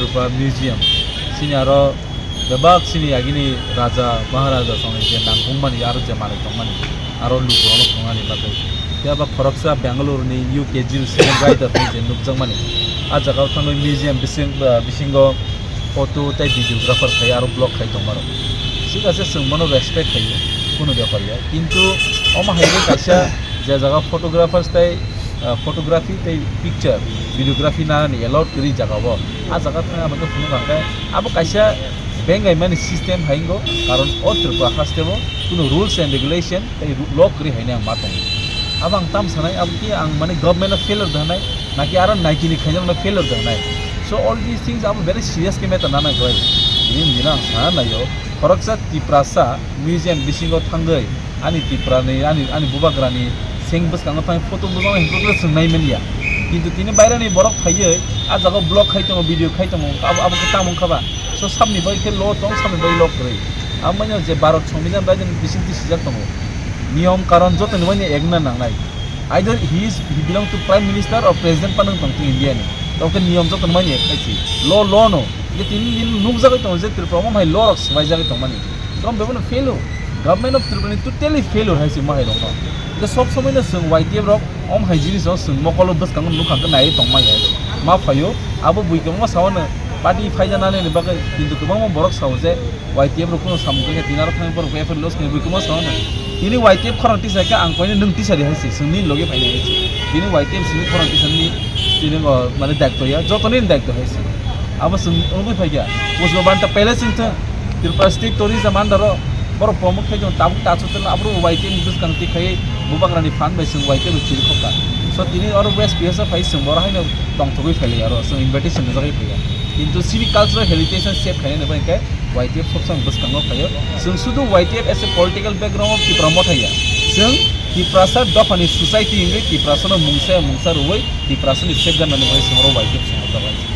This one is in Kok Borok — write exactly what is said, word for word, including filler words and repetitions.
Tripura Museum, sini aro bebak sini agini raja maharaja songni je nangkukmani aro je manwi tongmani aro lukurokno phunuknani bagwi. Phiya ba khoroksa Bengaluru ni U K G student writer ni je nukjakmani. A jaga o thangwi museum bising, ah, bisingo photo tei videographer khai aro vlog khai tongmarok. Thik ase, chwng bono respect khaio, kunu bepar ya. Kintu omo hai khe kaisa je jaga photographers tei, ah, photography tei picture, videography nanani allowed kwrwi jaga o. A jaga thangwi abo khe phunuk ang khe abo kaisa bengaimani system hai wngkho, karon o Tripura haste o kunu rules and regulation tei ru-, law kwrwi haino ang ma tongo. Abo ang tam sanai, abo khe ang mane government no failure da hanai, naki aro Nike ni khainai no failure da hanai. So all these things abo very serious khe matter nana khlai. Bini bini ang sana naio, khoroksa Tiprasa museum bisingo thangwi ani Tripura ni, ani, ani bubagra ni seng bwskango thangwi photo bujak nai hinwi khe chwng nai manya. Kintu tini baira ni borok phaiwi a jaga o vlog khai tongo, video khai tongo, abo, abo khe tamo wngkha ba? So sabni bai khe law tong, sabni bai law kwrwi. Amo manya je Bharat Songbidan bai bising twi sijak tongo. Niyom karon joto ni manya egna nangnai. Either he is, he belong to Prime Minister or President panang tong to India ni. Tong khe niyom joto ni manya ek khai si. Law, law no. Ye tini din nukjagwi tongo je Tripura omo hai law rok swbaijagwi tongmani. Tong bebeno failure. Government of Tripura ni totally failure hai se mo hai rok no. Ye sob somoi no chwng Y T F rok om hai jinis o chwng mokolo bwskango nukha khe nai tongma ya. Ma phaio, abo bui kwbangma sao no party phaijanani ni bagwi, kintu kwbangma borok sao je Y T F rok kuno samung khe tini aro thangwi borok F I R loss khe bui kwbangma sao no. Tini Y T F khorang tisa khe ang koino nwng tisa di hai se, chwng nini logi phainai hai se. Tini Y T F simi khorang tisa ni tini o mane daitw ya, joto ni daitw hai se. Abo chwng nugwi phai kha. Pusba banta pele chwng thang. Tripura State Tourism under o borok promote khai tongo, tabuk tachu tela, abro Y T F ni bwskang twi khai bubagra ni phan bai chwng Y T F rok chiri khokha. So tini oro West P S O phai chwng boro haino tongthogwi phailai aro chwng invitation rijagwi phaiya. Kintu civic cultural heritage no save khainani bai khe Y T F sob chwng bwskango phaio. Chwng sudu Y T F as a political background of Tipra Motha ya. Chwng Tiprasa dophani society wngwi Tiprasa no mungsa mungsa rwui Tiprasa ni safeguard nani bai chwng oro Y T F chwng rijagwi.